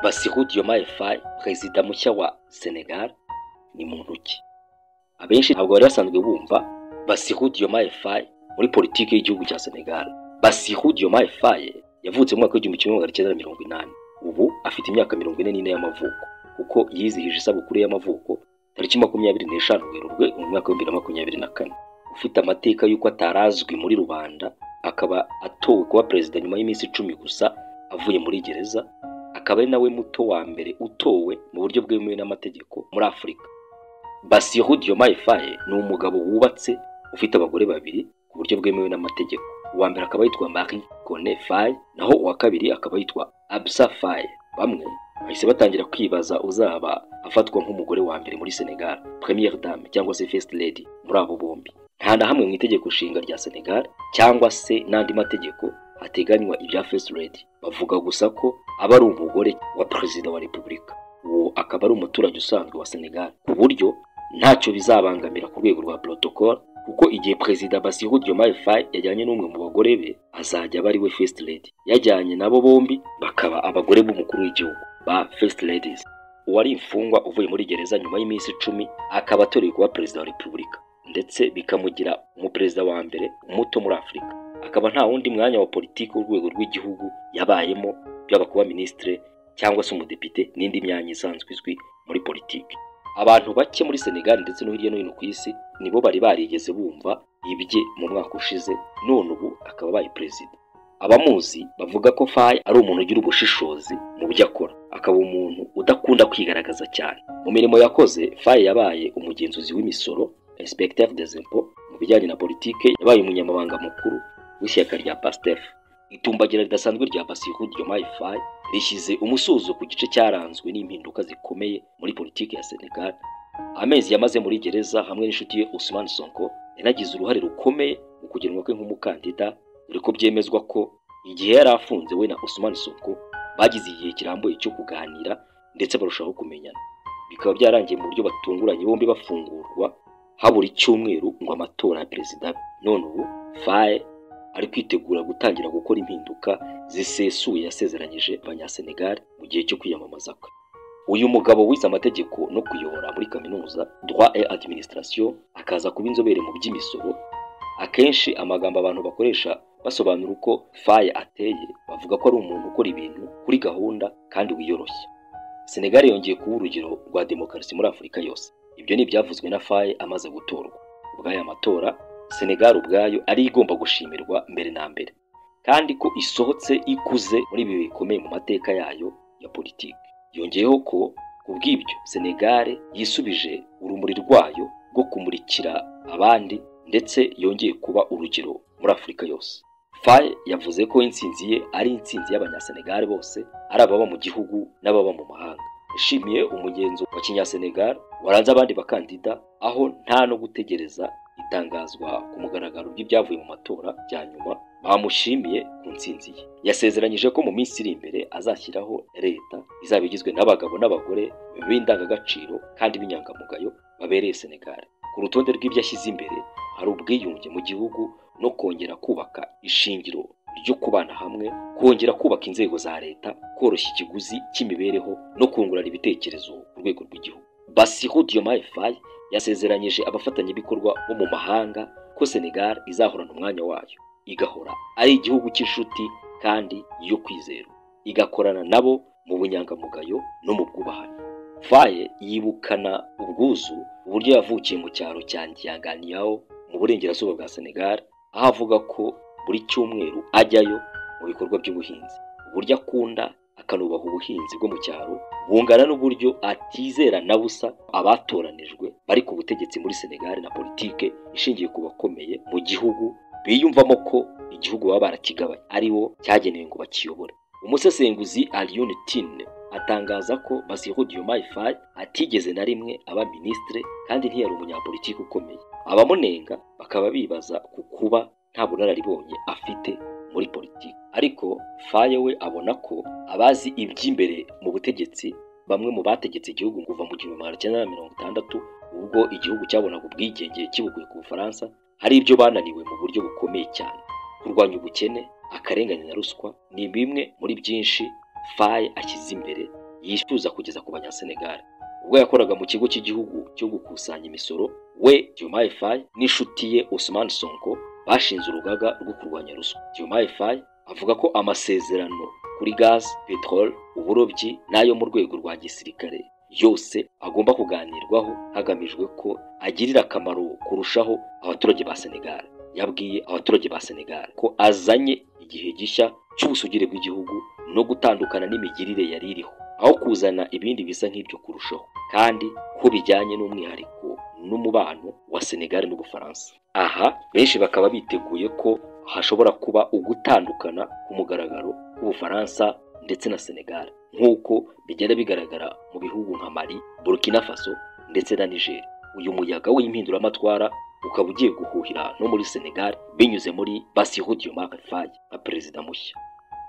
Bassirou Diomaye Faye, perezida mushya wa Senegal, ni muntu ki? Abenshi ntabwo bari basanzwe bumva Bassirou Diomaye Faye muri politiki y'igihugu cya Senegal. Bassirou Diomaye Faye yavutse mu mwaka w'1980, ubu afite imyaka 44 y'amavuko, kuko yizihije isabukuru y'amavuko tariki 25 Werurwe mu mwaka wa 2024. Ufite amateka y'uko atarazwi muri rubanda, akaba atowe kuba perezida nyuma y'iminsi 10 gusa avuye muri gereza, akaba ari nawe muto wa mbere utowe mu buryo bwemewe n'amategeko muri Afurika. Bassirou Diomaye Faye ni umugabo wubatse ufite abagore babiri ku buryo bwemewe n'amategeko. Uwa mbere akaba yitwa Marie Khone Faye, naho uwa kabiri akaba yitwa Absa Faye. Bamwe bahise batangira kwibaza uzaba afatwa nk'umugore wa mbere muri Senegal, première dame cyangwa se first lady muri abo bombi. Nta na hamwe mu itegeko nshinga rya Senegal cyangwa se n'andi mategeko hateganywa ibya first lady. Bavuga gusa ko aba ari umugore wa perezida wa repubulika, uwo akaba ari umuturage usanzwe wa Senegal, ku buryo ntacyo bizabangamira ku rwego rwa protocol, kuko igihe perezida Bassirou Diomaye Faye yajyanye n'umwe mu bagore be azajya aba ari we first lady, yajyanye nabo bombi bakaba abagore b'umukuru w'igihugu ba first ladies. Uwari imfungwa uvuye muri gereza nyuma y'iminsi 10 akaba atorewe kuba perezida wa repubulika, ndetse bikamugira umuperezida wa mbere muto muri Afurika. Akaba nta wundi mwanya wa politiki w'urwego rw'igihugu yabayemo, byaba kuba minisitire cyangwa se umudepite n'indi myanya isanzwe izwi muri politiki. Abantu bake muri Senegal ndetse no hirya no hino ku isi nibo bari barigeze bumva ibye mu mwaka ushize, none ubu akaba abaye perezida. Abamuzi bavuga ko Faye ari umuntu ugira ubushishozi mu byo akora, akaba umuntu udakunda kwigaragaza cyane. Mu mirimo yakoze, Faye yabaye umugenzuzi w'imisoro, inspecteur des impôts. Mu bijyanye na politike, yabaye umunyamabanga mukuru w'ishyaka rya PASTEF. Itumbagira ridasanzwe rya Bassirou Diomaye Faye rishyize umusozo ku gice cyaranzwe n'impinduka zikomeye muri politiki ya Senegal. Amezi yamaze muri gereza hamwe n'inshuti ye Ousmane Sonko yanagize uruhare rukomeye mu kugenwa kwe nk'umukandida, dore ko byemezwa ko igihe yari afunze we na Ousmane Sonko bagize igihe kirambuye cyo kuganira ndetse barushaho kumenyana. Bikaba byarangiye mu buryo batunguranye bombi bafungurwa habura icyumweru ngo amatora ya perezida. None ubu Faye ari kwitegura gutangira gukora impinduka zisesuye yasezeranyije abanyasenegal mu gihe cyo kwiyamamaza kwe. Uyu mugabo wize amategeko no kuyobora muri kaminuza, droit et administration, akaza kuba inzobere mu by'imisoro. Akenshi amagambo abantu bakoresha basobanura uko Faye ateye, bavuga ko ari umuntu ukora ibintu kuri gahunda kandi wiyoroshya. Senegal yongeye kuba urugero rwa demokarasi muri Afurika yose. Ibyo ni ibyavuzwe na Faye amaze gutorwa. Ubw'aya matora, Senegal ubwayo ari igomba gushimirwa mbere na mbere, kandi ko isohotse ikuze muri ibi bikomeye mu mateka yayo ya politiki. Yongeyeho ko kubw'ibyo Senegal yisubije urumuri rwayo rwo kumurikira abandi, ndetse yongeye kuba urugero muri Afurika yose. Faye yavuze ko intsinzi ye ari intsinzi y'abanyasenegal bose, ari ababa mu gihugu n'ababa mu mahanga. Yashimiye umugenzo wa kinyasenegal waranze abandi bakandida, aho nta no gutegereza itangazwa ku mugaragaro ry'ibyavuye mu matora bya nyuma bamushimiye ku ntsinzi ye. Yasezeranyije ko mu minsi iri imbere azashyiraho leta izaba igizwe n'abagabo n'abagore b'indangagaciro kandi b'inyangamugayo babereye Senegal. Ku rutonde rw'ibyo ashyize imbere hari ubwiyunge mu gihugu no kongera kubaka ishingiro ryo kubana hamwe, kongera kubaka inzego za leta, koroshya ikiguzi cy'imibereho no kungurana ibitekerezo ku rwego rw'igihugu. Bassirou Diomaye Faye yasezeranyije abafatanyabikorwa bo mu mahanga ko Senegal izahorana umwanya wayo, igahora ari igihugu cy'inshuti kandi yo kwizerwa, igakorana nabo mu bunyangamugayo no mu bwubahane. Faye yibukana ubwuzu uburyo yavukiye mu cyaro cya Ndiaganiao mu burengerazuba bwa Senegal, aho avuga ko buri cyumweru ajyayo mu bikorwa by'ubuhinzi. Uburyo akunda akanubaha ubuhinzi bwo mu cyaro bungana n'uburyo atizera na busa abatoranijwe bari ku butegetsi muri Senegal na politike ishingiye ku bakomeye mu gihugu, biyumvamo ko igihugu baba barakigabanye ari bo cyagenewe ngo bakiyobore. Umusesenguzi Alioune Tine atangaza ko Bassirou Diomaye Faye atigeze na rimwe aba minisitire kandi ntiyari umunyapolitiki ukomeye. Abamunenga bakaba bibaza ku kuba nta bunararibonye afite muri politiki. Ariko Faye we abona ko abazi iby'imbere mu butegetsi, bamwe mu bategetse igihugu kuva mu 1960 ubwo igihugu cyabonaga ubwigenge kibukuye ku Bufaransa, hari ibyo bananiwe mu buryo bukomeye cyane. Kurwanya ubukene, akarengane na ruswa ni bimwe muri byinshi Faye ashyize imbere yifuza kugeza ku Banyasenegal. Ubwo yakoraga mu kigo cy'igihugu cyo gukusanya imisoro, we Diomaye Faye n'inshuti ye Ousmane Sonko bashinze urugaga rwo kurwanya ruswa. Diomaye Faye avuga ko amasezerano kuri gaz, peteroli, uburobyi n'ayo mu rwego rwa gisirikare yose agomba kuganirwaho hagamijwe ko agirira akamaro kurushaho abaturage ba Senegal. Yabwiye abaturage ba Senegal ko azanye igihe gishya cy'ubusugire bw'igihugu no gutandukana n'imigirire yari iriho, aho kuzana ibindi bisa nk'ibyo kurushaho, kandi ko bijyanye n'umwihariko n'umubano wa Senegal n'Ubufaransa. Aha benshi bakaba biteguye ko hashobora kuba ugutandukana ku mugaragaro k'Ubufaransa ndetse na Senegal, nk'uko bigenda bigaragara mu bihugu nka Mali, Burkina Faso ndetse na Niger. Uyu muyaga w'impinduramatwara ukaba ugiye guhuhira no muri Senegal binyuze muri Bassirou Diomaye Faye nka perezida mushya.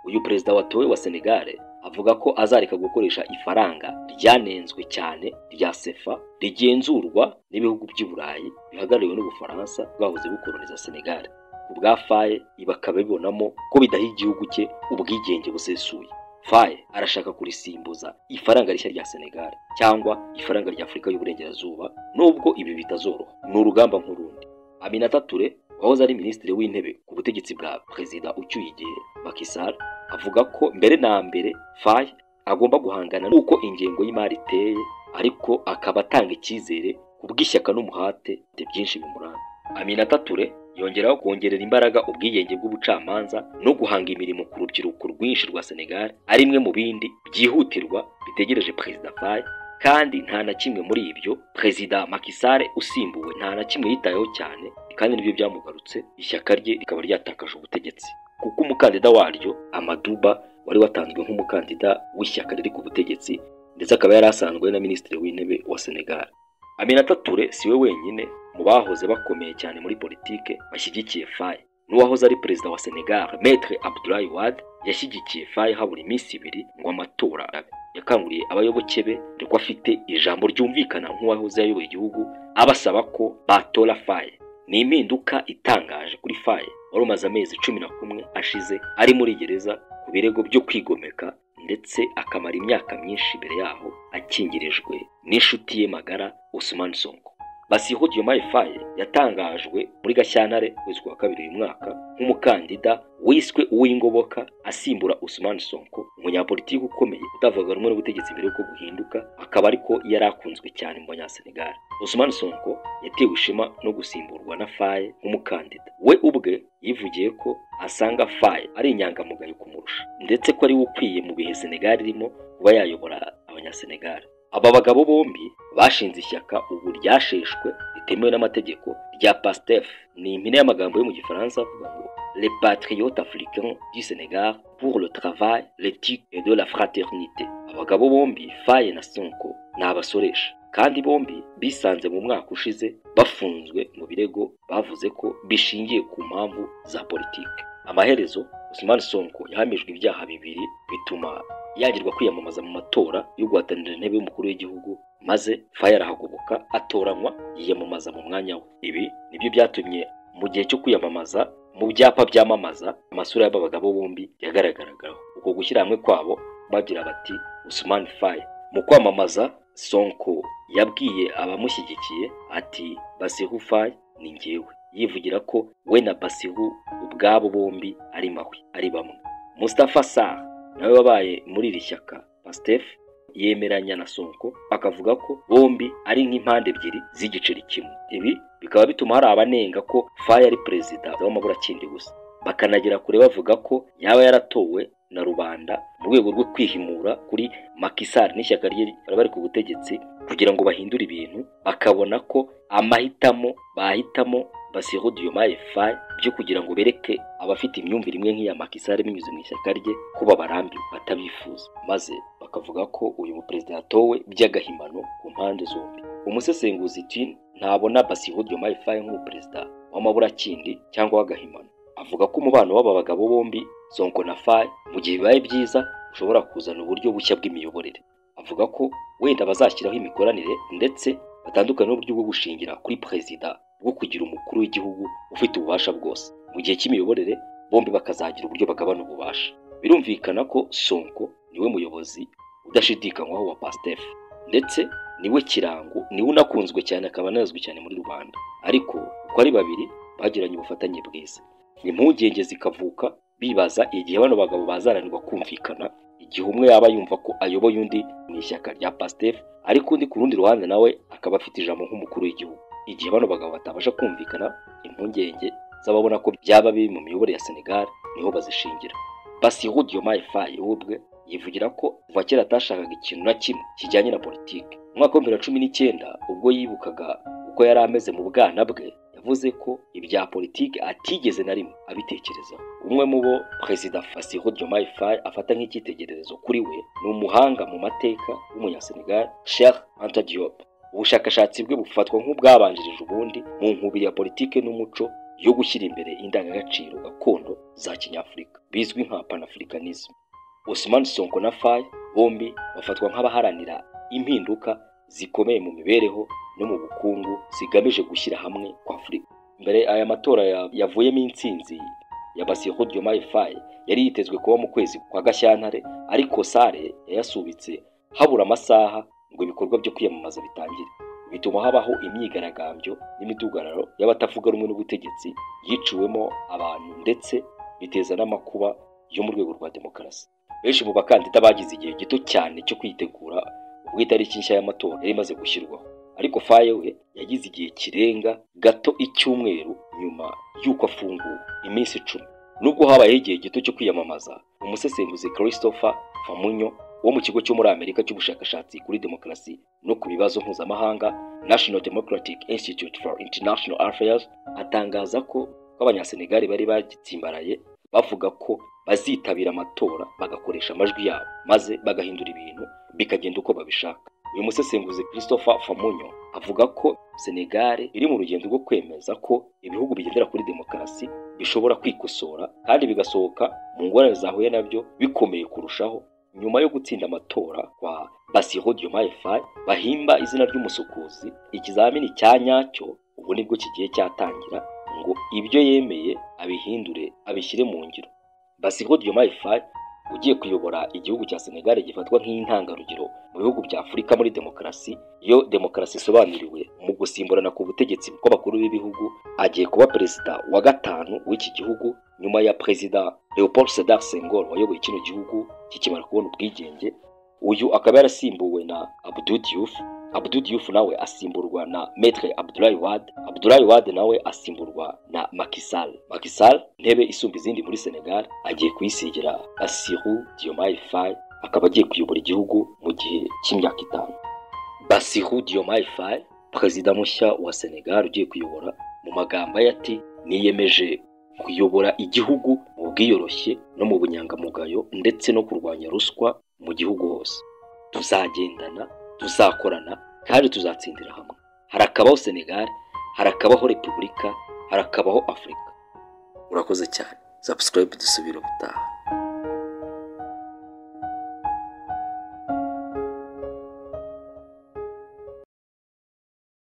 Uyu perezida watowe wa Senegal avuga ko azareka gukoresha ifaranga ryanenzwe cyane rya CFA rigenzurwa n'ibihugu by'i Burayi bihagarariwe n'Ubufaransa bwahoze bukoloniza Senegal. Ku bwa Faye, ibi akaba abibonamo ko bidaha igihugu cye ubwigenge busesuye. Faye arashaka kurisimbuza ifaranga rishya rya Senegal cyangwa ifaranga rya Afurika y'Uburengerazuba, nubwo ibi bitazoroha, ni urugamba nk'urundi. Aminata Touré wahoze ari minisitiri w'intebe ku butegetsi bwa perezida ucyuye igihe Macky Sall, avuga ko mbere na mbere Faye agomba guhangana n'uko ingengo y'imari iteye, ariko akaba atanga icyizere ku bw'ishyaka n'umuhate byinshi bimuranga. Aminata Touré yongeraho kongerera imbaraga ubwigenge bw'ubucamanza no guhanga imirimo ku rubyiruko rwinshi rwa Senegal ari imwe mu bindi byihutirwa bitegereje perezida Faye, kandi nta na kimwe muri ibyo perezida Macky Sall usimbuwe nta na kimwe yitayeho cyane, kandi nibyo byamugarutse, ishyaka rye rikaba ryatakaje ubutegetsi kuko umukandida waryo Amadou Ba wari watanzwe nk'umukandida w'ishyaka riri ku butegetsi, ndetse akaba yari asanzwe na minisitiri w'intebe wa Senegal. Aminata Touré si we wenyine mu bahoze bakomeye cyane muri politike bashyigikiye Faye. N'uwahoze ari perezida wa Senegal Maître Abdoulaye Wade yashyigikiye Faye habura iminsi 2 ngo amatora abe. Yakanguriye abayoboke be ko afite ijambo ryumvikana nk'uwahoze ayoboye igihugu, abasaba ko batora Faye. Ni impinduka itangaje kuri Faye wari umaze amezi 11 ashize ari muri gereza ku birego byo kwigomeka, ndetse akamara imyaka myinshi imbere yaho akingirijwe n'inshuti ye magara Ousmane Sonko. Bassirou Diomaye Faye yatangajwe muri Gashyantare kwezi kwa 2 uyu mwaka nk'umukandida wiswe uw'ingoboka asimbura Ousmane Sonko, umunyapolitiki ukomeye utavuga rumwe n'ubutegetsi mbere yuko buhinduka, akaba ariko yari akunzwe cyane mu Banyasenegal. Ousmane Sonko yatewe ishema no gusimburwa na Faye nk'umukandida. We ubwe yivugiye ko asanga Faye ari inyangamugayo kumurusha, ndetse ko ari we ukwiye mu bihe Senegal irimo kuba yayobora Abanyasenegal. Aba bagabo bombi bashinze ishyaka ubu ryasheshwe ritemewe n'amategeko rya PASTEF. Ni impine y'amagambo yo mu Gifaransa avuga ngo Les Patriotes Africains du Sénégal pour le travail, l'éthique et de la fraternité. Abagabo bombi Faye na Sonko ni abasoresha, kandi bombi bisanze mu mwaka ushize bafunzwe mu birego bavuze ko bishingiye ku mpamvu za politike. Amaherezo Ousmane Sonko yahamijwe ibyaha 2 bituma yagirwa kwiyamamaza mu matora yo guhatanira intebe y'umukuru w'igihugu, maze Faye arahagoboka atoranywa yiyamamaza mu mwanya we. Ibi nibyo byatumye mu gihe cyo kwiyamamaza mu byapa byamamaza amasura y'aba bagabo bombi yagaragaragaho. Uko gushyira hamwe kwabo bagira bati Ousmane Faye. Mu kwamamaza Sonko yabwiye abamushyigikiye ati Bassirou Faye ni njyewe, yivugira ko we na Bassirou ubwabo bombi ari mahwi, ari bamwe. Moustapha Sarr nawe wabaye muri iri shyaka PASTEF yemeranya na Sonko, akavuga ko bombi ari nk'impande ebyiri z'igiceri kimwe. Ibi bikaba bituma hari abanenga ko Faye ari perezida w'amaburakindi gusa, bakanagera kure bavuga ko yaba yaratowe na rubanda mu rwego rwo kwihimura kuri Macky Sall n'ishyaka rye bari ku butegetsi kugira ngo bahindure ibintu, bakabona ko amahitamo bahitamo Bassirou Diomaye Faye byo kugira ngo bereke abafite imyumvire imwe nk'iya Macky Sall binyuze mu ishyaka rye ko babarambiwe batabifuza, maze bakavuga ko uyu muperezida yatowe by'agahimano ku mpande zombi. Umusesenguzi Tine ntabona Bassirou Diomaye Faye nk'umuperezida w'amaburakindi cyangwa w'agahimano. Avuga ko umubano w'aba bagabo bombi Sonko na Faye mu gihe bibaye byiza ushobora kuzana uburyo bushya bw'imiyoborere. Avuga ko wenda bazashyiraho imikoranire ndetse batandukanye n'uburyo bwo gushingira kuri perezida bwo kugira umukuru w'igihugu ufite ububasha bwose. Mu gihe cy'imiyoborere bombi bakazagira uburyo bagabana ububasha. Birumvikana ko Sonko niwe muyobozi udashidikanywaho wa Pastef, ndetse niwe kirango, niwe unakunzwe cyane akaba anazwi cyane muri rubanda. Ariko uko ari babiri bagiranye ubufatanye bwiza, impungenge zikavuka bibaza igihe bano bagabo bazaranirwa kumvikana, igihe umwe yaba yumva ko ayoboye undi mu ishyaka rya Pastef, ariko undi ku rundi ruhande nawe akaba afite ijambo nk'umukuru w'igihugu. Igihe bano bagabo batabasha kumvikana, impungenge z'ababona ko byaba biri mu miyoborere ya Senegal niho bazishingira. Bassirou Diomaye Faye we ubwe yivugira ko kuva kera atashakaga ikintu na kimwe kijyanye na politiki. Mu mwaka wa 2019 ubwo yibukaga uko yari ameze mu bwana bwe, yavuze ko ibya politiki atigeze na rimwe abitekerezaho. Umwe mu bo Perezida Bassirou Diomaye Faye afata nk'icyitegererezo kuri we ni umuhanga mu mateka w'umunyasenegal Cheikh Anta Diop. Ubushakashatsi bwe bufatwa nk'ubwabanjirije ubundi mu nkubiri ya politiki n'umuco yo gushyira imbere indangagaciro gakondo za Kinyafurika bizwi nka Panafricanism. Ousmane Sonko na Faye bombi bafatwa nk'abaharanira impinduka zikomeye mu mibereho no mu bukungu zigamije gushyira hamwe kwa Afurika. Mbere aya matora yavuyemo intsinzi ya Bassirou Diomaye Faye yari yitezwe kuba mu kwezi kwa Gashyantare, ariko Sare yayasubitse habura amasaha ngo ibikorwa byo kwiyamamaza bitangire, bituma habaho imyigaragambyo n'imidugararo y'abatavuga rumwe n'ubutegetsi yiciwemo abantu, ndetse biteza n'amakuba yo mu rwego rwa demokarasi. Benshi mu bakandida bagize igihe gito cyane cyo kwitegura ubwo itariki nshya y'amatora yari imaze gushyirwaho, ariko Faye we yagize igihe kirenga gato icyumweru nyuma y'uko afunguwe, iminsi 10. Nubwo habayeho igihe gito cyo kwiyamamaza, umusesenguzi Christopher Famunyo wo mu kigo cyo muri Amerika cy'ubushakashatsi kuri demokarasi no ku bibazo mpuzamahanga National Democratic Institute for International Affairs atangaza ko abanyasenegali bari bagitsimbaraye bavuga ko bazitabira amatora bagakoresha amajwi yabo maze bagahindura ibintu bikagenda uko babishaka. Uyu musesenguzi Christopher Famunyo avuga ko Senegal iri mu rugendo rwo kwemeza ko ibihugu bigendera kuri demokarasi bishobora kwikosora kandi bigasohoka mu ngorane zahuye nabyo bikomeye kurushaho nyuma yo gutsinda amatora kwa Bassirou Diomaye Faye bahimba izina ry'umusukuzi. Ikizamini cya nyacyo ubu nibwo kigiye cyatangira ngo ibyo yemeye abihindure abishyire mu ngiro. Bassirou Diomaye Faye ugiye kuyobora igihugu cya Senegal gifatwa nk'intangarugero mu bihugu bya Afurika muri demokarasi, iyo demokarasi isobanuriwe mu gusimburana ku butegetsi bw'abakuru b'ibihugu, agiye kuba perezida wa 5 w'iki gihugu nyuma ya Perezida Leopold Sedar Senghor wayoboye kino gihugu kikimara kubona ubwigenge. Uyu akaba yarasimbuwe na Abdou Diouf. Abdou Diouf nawe asimburwa na Maître Abdoulaye Wade. Abdoulaye Wade nawe asimburwa na Macky Sall. Macky Sall, intebe isumba izindi muri Senegal, agiye kuyisigira Bassirou Diomaye Faye, akaba agiye kuyobora igihugu mu gihe cy'imyaka 5. Bassirou Diomaye Faye, perezida mushya wa Senegal ugiye kuyobora, mu magambo ye ati: niyemeje kuyobora igihugu mu bwiyoroshye no mu bunyangamugayo ndetse no kurwanya ruswa mu gihugu hose. Tuzagendana, tuzakorana kandi tuzatsindira hamwe. Harakabaho Senegal, harakabaho Repubulika, harakabaho Afurika. Urakoze cyane. Subscribe, dusubire ubutaha.